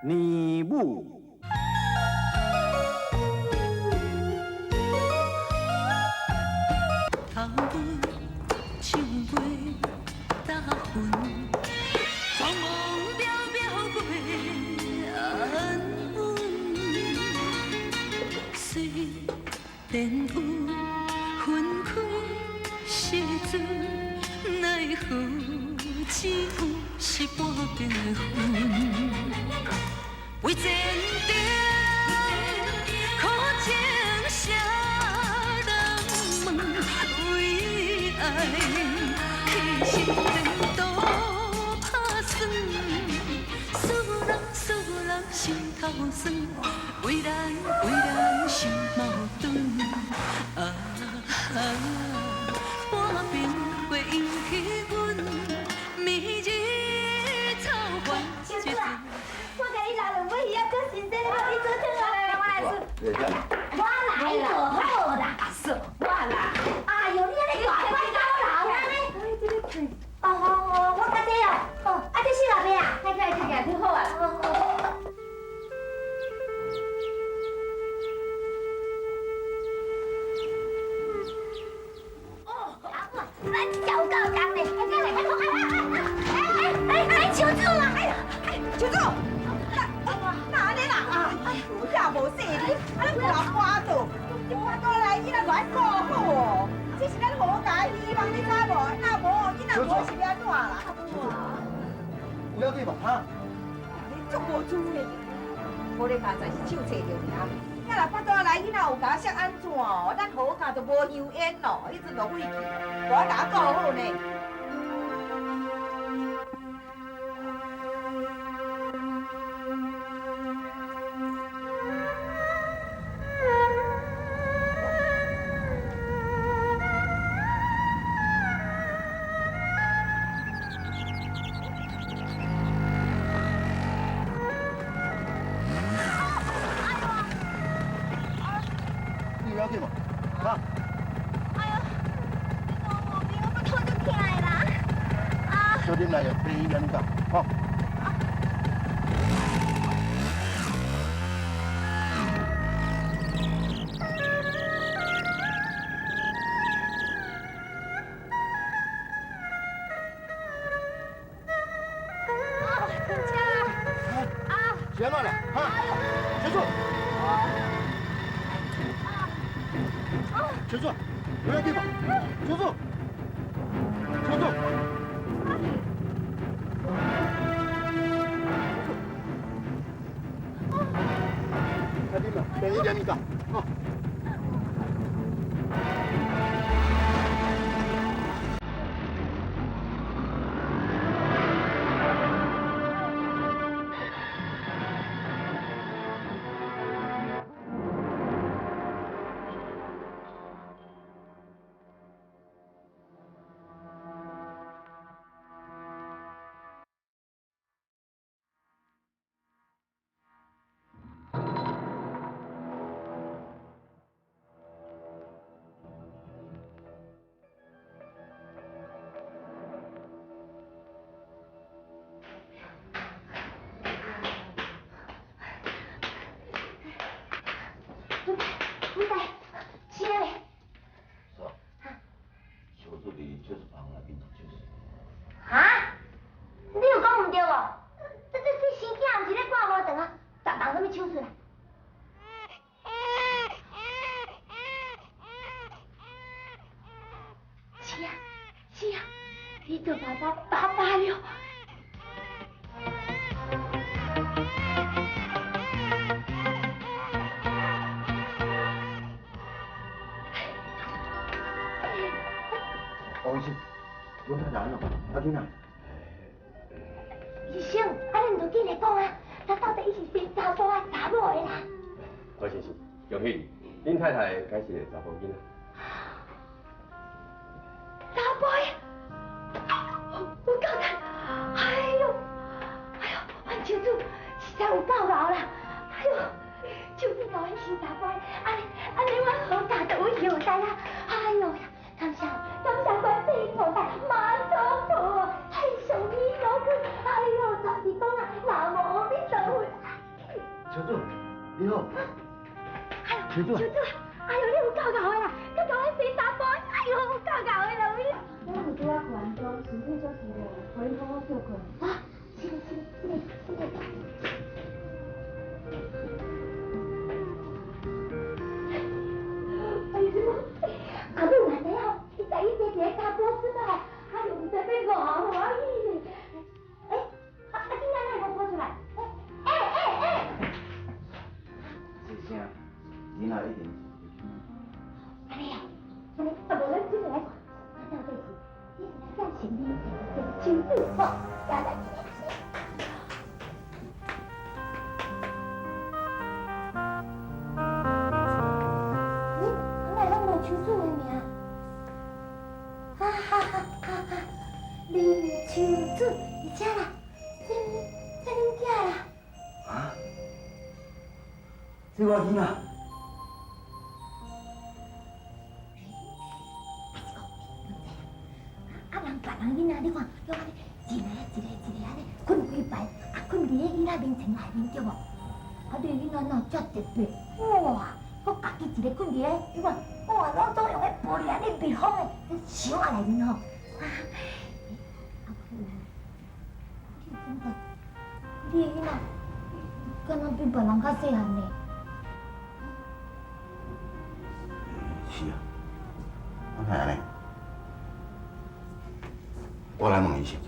年母。头尾唱袂打魂，苍茫渺渺袂安稳。虽然有分开时阵，奈何只有是半边的云。为前程，苦情谁人问？为爱牺牲前途拍算，思人思人心头酸，为咱为咱心矛盾。啊，半边过引起阮明日草原。小子啊，我共你拿两尾鱼仔，搁新鲜的，你做汤啊，来，我来煮。我来就好啦，阿嫂，我啦。哎呦，你按呢大乖狗老按呢？哦哦哦，我较济哦。哦，啊，这是哪边啊？来来来，挺好啊。哦哦。哦，阿母，咱有够重嘞！哎哎哎，求助啦！哎，求助！那按呢啦啊？有遐无细腻，啊你有人跋倒，你跋倒来，囡仔就爱顾好哦。这是咱何家希望，你知无？若无，囡仔无是欲按怎啦？有要紧无？哈？你足无主的，无咧加在是手揣著尔。啊若跋倒来，囡仔有共摔按怎哦？咱何家就无香烟咯，彼阵就废去，无爱共我顾好呢。你有要紧无？哈？哎呦，你讲无病，我肚就疼的啦。啊！小林来了，病医院到，吼。啊，停车啊！是按怎啦？哈？小柱。求助，有要紧无？求助，求助。快点嘛，便利店到，好。你在，是啊嘞。是啊。小助伫手术房内面手术。哈？你有讲毋对无？这生囝毋是咧挂无长啊，动啥物手术啊？是啊，是啊，你做爸爸爸爸了。王医生，阮太太按怎？阿囡仔？医生，啊，恁就紧来讲啊，咱到底伊是生查埔还是查某的啦？何先生，恭喜你，恁太太该是个查埔囡仔。查埔的，有够惨！哎呦，哎呦，阮手主实在有够老啦！哎呦，手主教阮生查埔的，按呢按呢，阮何家就有后代啦！哎呦呀，感谢感谢观世音菩萨，妈祖婆，嘿，上美老君，哎呦，就是讲啊，南无阿弥陀佛。秋子，你好。哎呦，秋子秋子，哎呦，你有夠𠢕的啦，夠𠢕的生查埔，哎呦，有夠𠢕的啦，喂。我有拄仔化完妝，身體足虛弱，予恁好好歇睏。啊，是的，是的，是的，是的。哎呦，阿母嘛知影，伊知伊生一个查埔孙仔，哎呦，毋知欲偌歡喜咧。哎，啊啊，囡仔哪會無抱出來？哎哎哎！這聲，囡仔一定按呢哦，按呢，啊無咱這個來看，啊到底是你是來贊成你，還是秋子吼？來來。你哪會攏無秋子的名？哈哈哈哈哈！林秋子，佇遮啦，這這恁囝啦。啊？這我囡仔。啊，人別人囡仔，你看，攏按呢一个一个一個按呢睏幾排，啊睏佇咧囡仔面前內面對無？啊，你囡仔哪有遮特別？哇，閣家己一個睏佇咧，你看，哇，攏總用彼玻璃按呢密封的，這箱仔內面吼。啊，阿母，你感覺你的囡仔敢若比別人較細漢呢？是啊，我哪會按呢？我來問醫生。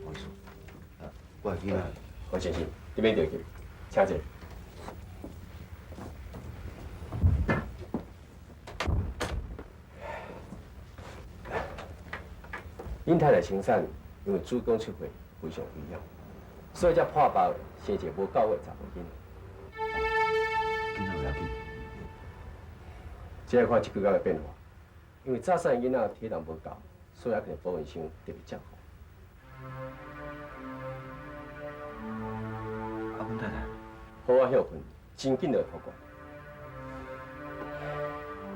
黃醫師，我的囡仔，何先生，你免著急，請坐。恁太太生產，因為子宮出血非常危險，所以才破腹生一個無夠月查某囡仔。囡仔袂要緊。這愛看這幾工的變化，因為早產的囡仔體重無夠，所以抑佇保溫箱特別照顧。啊，阮太太，好好歇睏，真緊就會好過。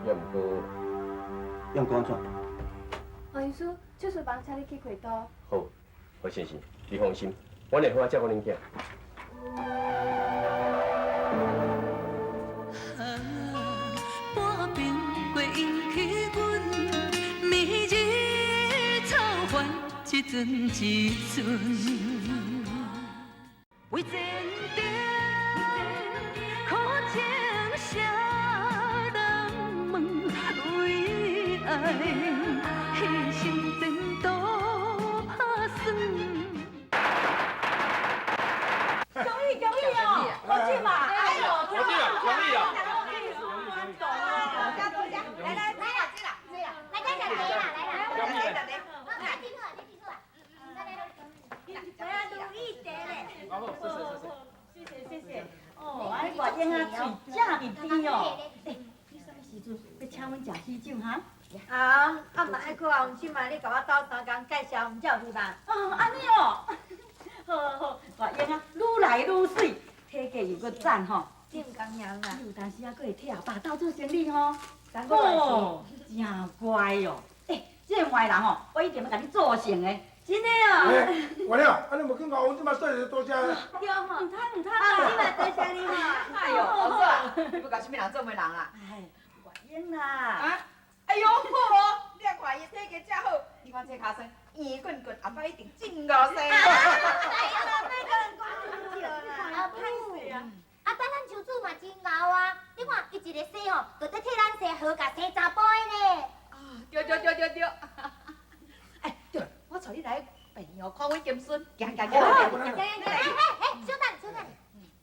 也毋過，要毋過按怎？黃醫師，手術房請你去開刀。好，何先生，你放心，阮會好好照顧恁囝。半瓶過引起阮暝日草原一阵一阵，為前程苦情誰人問？為愛犧牲前途拍算。恭喜恭喜哦，恭喜嘛！哎呦，恭喜啊，恭喜啊！來來來啦，這啦，這啦，來咱食茶啦，來啦，來來來，啊，挺好，你挺好啊。來啊，如意茶咧。好，謝謝謝謝。謝謝謝謝。哦，啊，外英啊，喙這爾甜哦。欸，你啥物時陣欲請阮食喜酒哈？啊，啊嘛愛靠王親嘛，你共我鬥相共介紹，毋才有希望。哦，按呢哦。好好，外英啊，愈來愈媠，體格又閣讚吼。頂工爾啦。你有當時啊，閣會替後爸鬥做生理吼。哦，真乖哦。欸，這個壞人吼，我一定欲共你做成的，真的哦。欸，月了，啊你無感覺阮這擺說一個多謝？對吼，毋通毋通啊，你嘛多謝你吼。哎呦，老祖啊，你欲共啥物人做媒人啦？哎，外英啦。啊？哎呦，好哦，你看伊體格遮好，你看這跤酸圓滾滾，後擺一定真夠生。哎呀，欲共人講笑啦。阿母，啊，等咱秋子嘛真𠢕啊！你看伊一个生吼，就佇替咱生好甲生查埔的呢。啊，對對對對對。哎，對，我帶你來病院哦，看阮金孫，行行行行行行。哎哎，小等小等，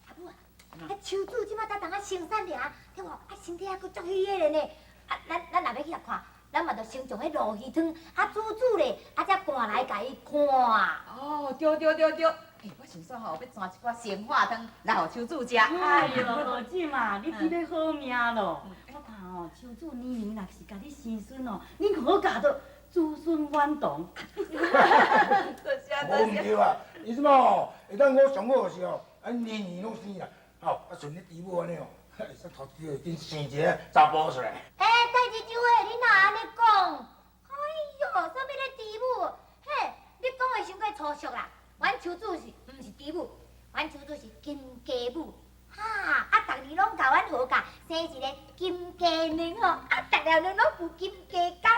阿母啊，彼秋子這擺才當仔生產爾，對無？啊，身體還閣足虛的咧呢。啊，咱若欲去共看，咱嘛著先將彼鱸魚湯啊煮煮咧，啊才趕來共伊看。哦，對對對對。欸，我想說吼，欲煮一寡生化湯來予秋子食。哎呦，老姊嘛，你起欲好命咯！我看吼，秋子年年若是共你生孫哦，恁好教做子孫滿堂。多謝無毋對啊，伊這擺吼，會當我上好的時候，啊年年攏生啦，吼，啊像你豬母按呢哦，會使頭一個緊生一個查埔出來。欸，代誌就會，你哪按呢講？哎喲，啥物咧猪母？嘿，你讲的伤过粗俗啦。阮秋子是毋是猪母？阮秋子是金鸡母。哈！啊，逐年攏共阮何家生一个金鸡卵吼，啊，逐粒卵攏有金鸡公。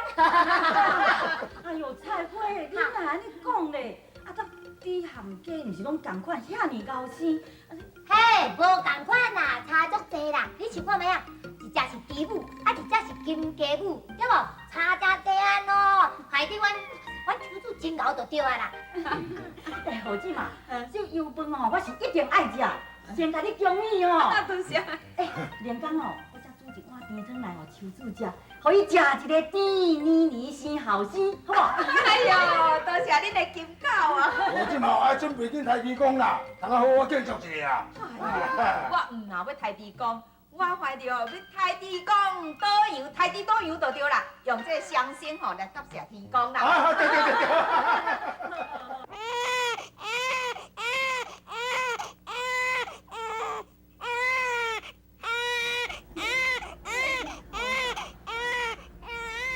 哎哟，菜花，你哪按呢讲咧？啊，这猪和鸡毋是攏仝款，遐尔𠢕生。嘿，无仝款啦，差足济啦。你想看覓啊？一隻是豬母，啊，一隻是金雞母，對無？差誠濟安咯，害得阮阮秋子真𠢕就對啊啦。哎，何姊嘛，這油飯吼，我是一定愛食，先共你恭喜哦。多謝。哎，連工哦，我才煮一碗甜湯來予秋子食，予伊食一个甜年年生後生，好無？哎喲，多謝恁的金狗啊！我這嘛愛準備緊刣豬公啦，通啊好好慶祝一下啊！我毋若欲刣豬公，我懷著欲刣豬公倒油，刣豬倒油就對啦，用這個雙星吼來答謝天公啦。啊，對對對對。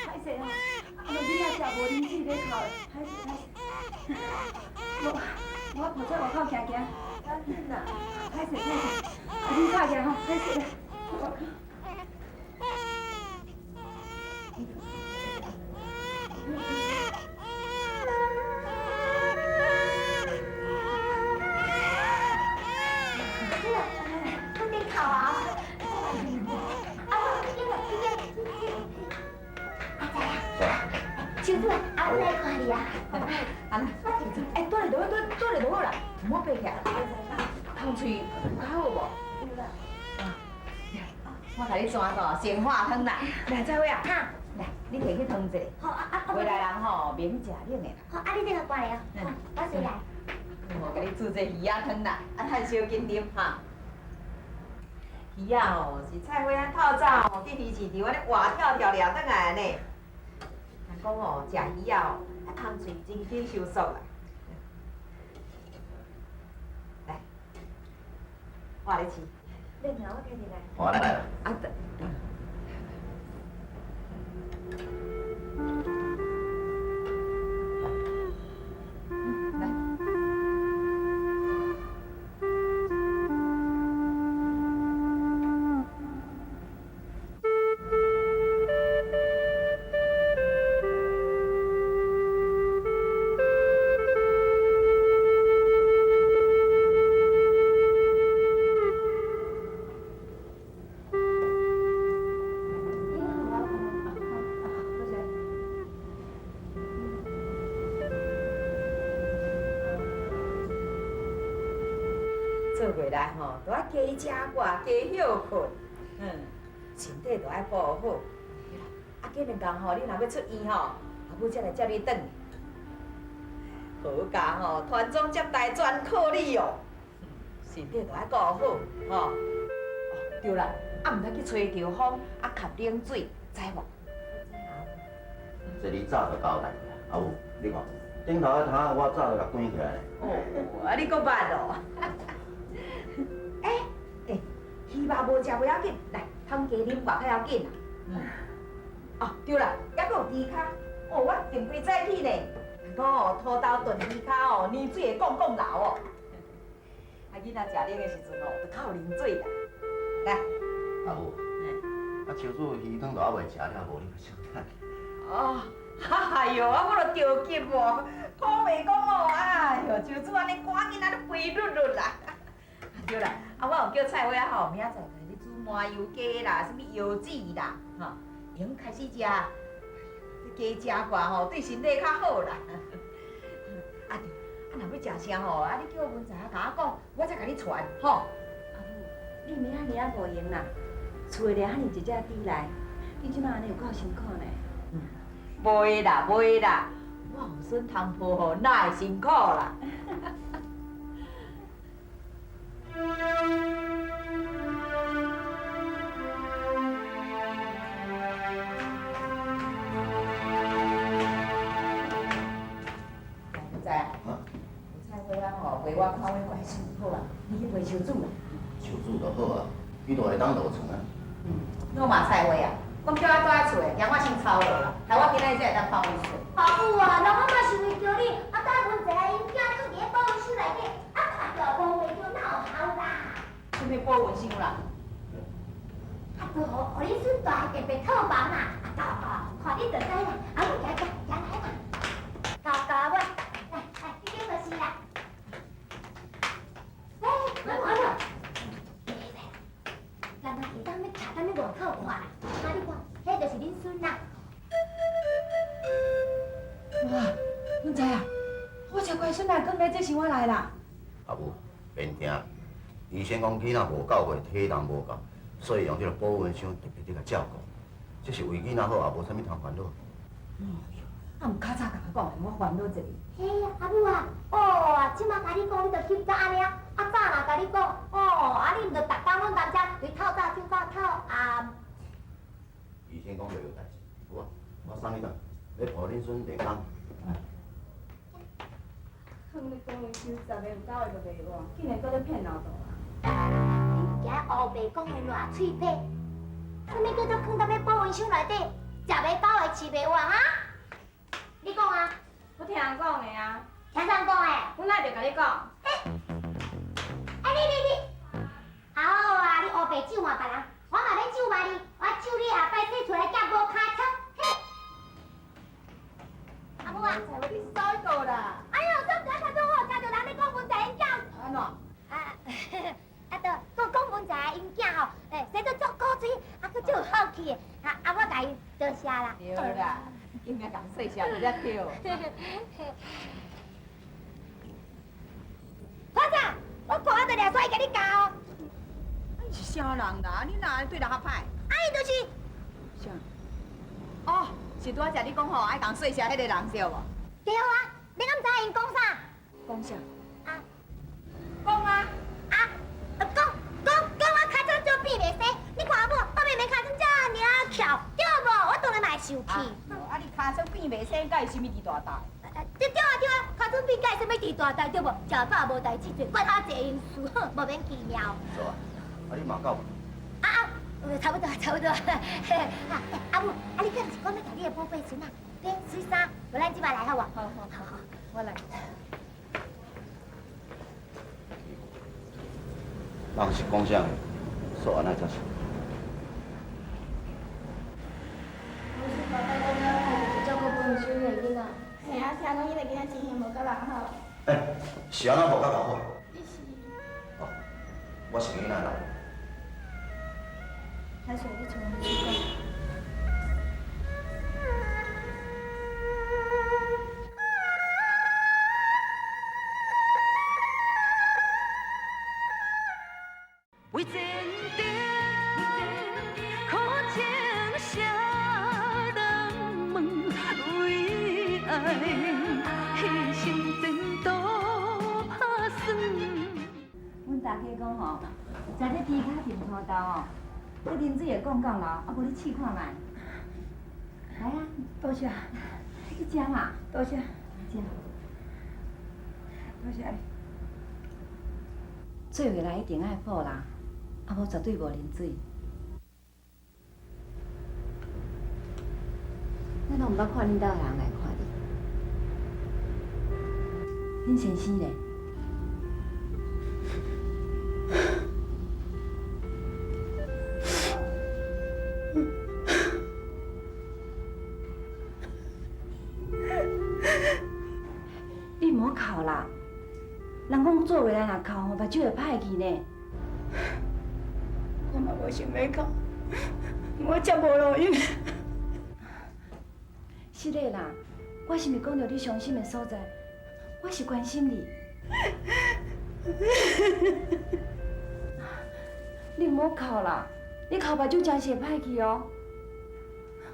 歹勢吼，啊，囡仔食無奶水咧哭，歹勢歹勢。我我抱出外口行行，趕緊啦，歹勢歹勢，啊，恁吵起來吼，歹勢啦，外口。有點哭啊！啊，我去去阿仔啊，秋子啊，阿母來看你啊。啊啦，哎，倒來就好，倒倒來就好啦，毋好爬起來。空喙有較好無？有啦。我共你轉個生化湯啦。來，菜花啊，來，你摕去湯者。好啊啊！回來人吼，免食冷的啦。好，啊，你這個過來哦。我隨來。我共你煮這魚仔湯啦，啊，趁小緊啉哈。魚仔吼是菜花咱透早吼去魚市場按呢活跳跳掠轉來的呢。人講吼，食魚仔吼，啊，空喙真緊收縮啦。來，我來試。冷啊，我摕入來。我來啦。啊，對。來。做过来吼，都愛加食寡，加歇睏，身體都愛顧好。啊，過兩工吼，你若欲出院吼，阿母才來接你轉來。何家吼，傳宗接代全靠你哦，身體都愛顧好，吼。哦，對啦，啊，毋通去吹著風，啊，吸冷水，知無？這你早就交代啦，阿母，你看頂頭彼窗我早就共關起來。哦，啊，你閣捌哦？欸欸，魚肉無食袂要緊，來，湯加啉寡較要緊啦。哦，對啦，猶閣有豬跤，哦，我近幾早起呢，人講哦，土豆燉豬跤哦，奶水會降降流哦。啊，囡仔食冷的時陣哦，就較有奶水啦。來，阿母，啊，秋子魚湯都猶未食了，無你小等。哦，哎喲，啊，我著著急哦，苦袂講哦，哎喲，秋子按呢趕緊按呢肥潤潤啦。對啦，啊，我有叫菜花仔吼，明仔載共你煮麻油雞啦，啥物腰子啦，吼，會用開始食，加食寡吼，對身體較好啦。啊對，啊若欲食啥吼，啊你叫文才共我講，我才共你傳吼。阿母，你明仔日仔無閒啦，厝內掠遐爾濟隻豬來，你這馬按呢有夠辛苦呢。袂啦，袂啦，我予孫通抱吼，哪會辛苦啦？文才啊，有菜花仔吼，陪我看阮乖孙好啊，你去陪秋子啦。秋子就好啊，伊就會當落床啊。我嘛菜花啊，讲叫我住喺厝的，嫌我先操劳啦，害我今仔日才会当放温水。阿母啊，人我嘛是为着你，啊，等阮知影𪜶囝囥伫咧保温箱内底，啊，看著无袂著，哪有效啦？啥物保温箱啦？啊，就予予恁孙蹛特别套房啦，啊，够够，看你就知啦。阿母，行行行来啦，够够阿母，来来，这间就是啦。哎，阿母阿母，来来，咱会当欲徛踮咧外口看啦，啊，你看，彼就是恁孙啦。哇，阮知啊，我这乖孙啊，囥咧这是我来啦。阿母，免惊，医生讲囡仔无够岁，体重无够，所以用这个保温箱特别伫共照顾。这是为囡仔好，也无啥物通烦恼。啊，毋较早共我讲，我烦恼一下。嘿，阿母啊，哦，这马共你讲，你就翕甲按呢啊？啊早若共你讲，哦，啊你毋就逐工拢踮遮，对透早唱到透暗。医生讲袂有代志，好啊，我送你转，欲抱恁孙练功。囥咧保温箱10个有9个就袂活，竟然阁咧骗老道啊！恁今乌白讲的偌喙䆀，啥物叫做囥踮咧保温箱内底，10个9个饲袂活哈？你讲啊？我听人讲的啊。听谁讲的？我哪会共你讲？哎，你你你，好啊！你乌白咒骂别人，我嘛欲咒骂你，我咒你下摆洗出来夹无尻川。嘿，阿母啊，你少一个啦！哎呦，怎知头拄我有听著人咧讲文才𪜶囝？按怎？啊，啊，著讲讲文才𪜶囝吼，欸，生做足古锥，啊，阁足有福气的，啊啊，我共伊多谢啦。对啦，应该共细声就才对。团长，我看我就掠出来共你教哦。你是啥人啦？你哪会对人较歹？啊，伊就是。啥？哦，是拄仔食你讲吼，爱共细声彼个人对无？对啊，你敢知𪜶讲啥？讲啥？啊，讲啊！啊，讲讲讲我尻川做变袂生，你看无，我明明尻川遮尔啊翘，对无？我当然嘛会受气。啊，你尻川变袂生，佮伊啥物伫大大？对对啊对啊，尻川变佮伊啥物伫大大对无？食饱无代志做，管遐济闲事，哼，莫名其妙。走啊，啊你嘛到无？啊啊，差不多差不多。啊，阿母，啊你敢毋是讲欲共你的宝贝孙仔买水衫？无咱这摆来好无？好好好好，我来。人是讲啥？说按呢才是。我是爸爸讲了，就是照顾保温箱的囡仔。嘿啊，听讲彼个囡仔情形无甲人好。欸，是按怎无甲人好？你是？哦，我是囡仔人。歹势，你像我讲。为前程，苦情谁人问？为爱牺牲前途拍算。阮大家讲吼，食这猪跤炖土豆吼，这啉水会降降流，啊无你试看觅。来啊，多谢。你食嘛？多谢。食。多谢你。做话来一定爱补啦，啊无绝对无啉水。咱拢毋捌看恁兜的人来看你，恁先生咧？你毋好哭啦！人讲做话来若哭吼，目睭会歹去呢。我嘛无想欲哭，我遮无路用。是的啦，我是毋是讲著你伤心的所在？我是关心你。你毋好哭啦，你哭目睭真是会歹去哦。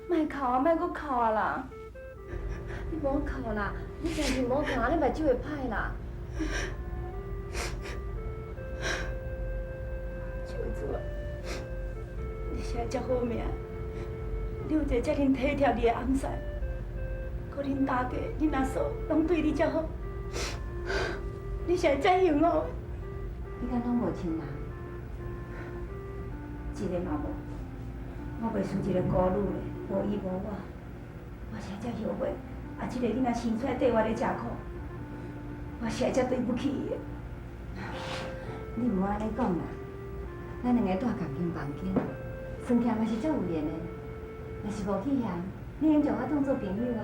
莫哭啊，莫阁哭啊啦！你毋好哭啦，你真是毋好哭，你目睭会歹啦。秀珠啊，你是爱遮好命，你有一个遮尔体贴你的翁婿，阁恁大家、恁阿嫂拢对你遮好，你是会遮幸福的。你敢拢无亲人？一个嘛无。我袂输一个孤女咧，無伊無我，我實在後悔。啊，這个囡仔生出來綴我咧食苦，我實在對不起伊的。你毋好按呢講啦，咱兩個蹛仝間房間，算起來嘛是足有緣的。若是無去遐，你會將我當做朋友啊？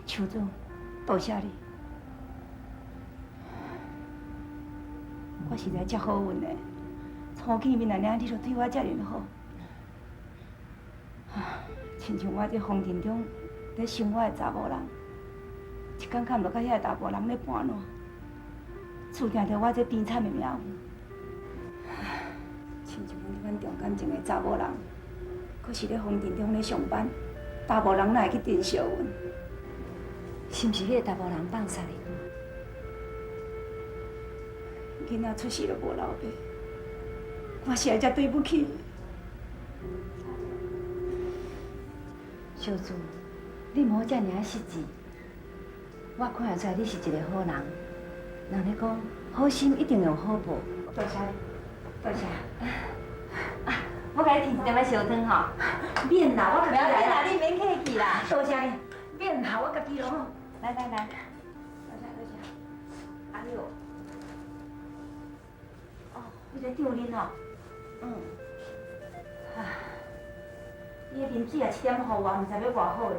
秋子，多謝你，我實在足好運的，初見面按呢，你就對我遮爾好。親像我這風塵中咧生活的查某人，一工坎就佮遐个查埔人咧盤撋，注定著我這凄慘的命運。親像阮這款重感情的查某人，閣是咧風塵中咧上班，查某人哪會去珍惜阮？是毋是彼个查埔人放殺你？囡仔出世就無老爸，我實在對不起。小珠，你毋好遮爾仔失志。我看會出來你是一個好人，人咧講好心一定有好報。多謝你，多謝。啊，我共你添一點仔燒湯吼。免啦，我家己來啦，你免客氣啦。多謝你，免啦，我家己囉。來來來，多謝多謝。哎喲，哦，你在吊啉哦？嗯。啊。你的啉水也一點予我，毋知欲偌好咧。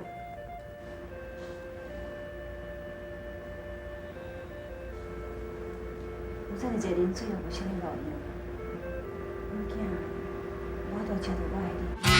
有遮爾濟啉水，也無啥物路用。阮囝，無法度食著我的你。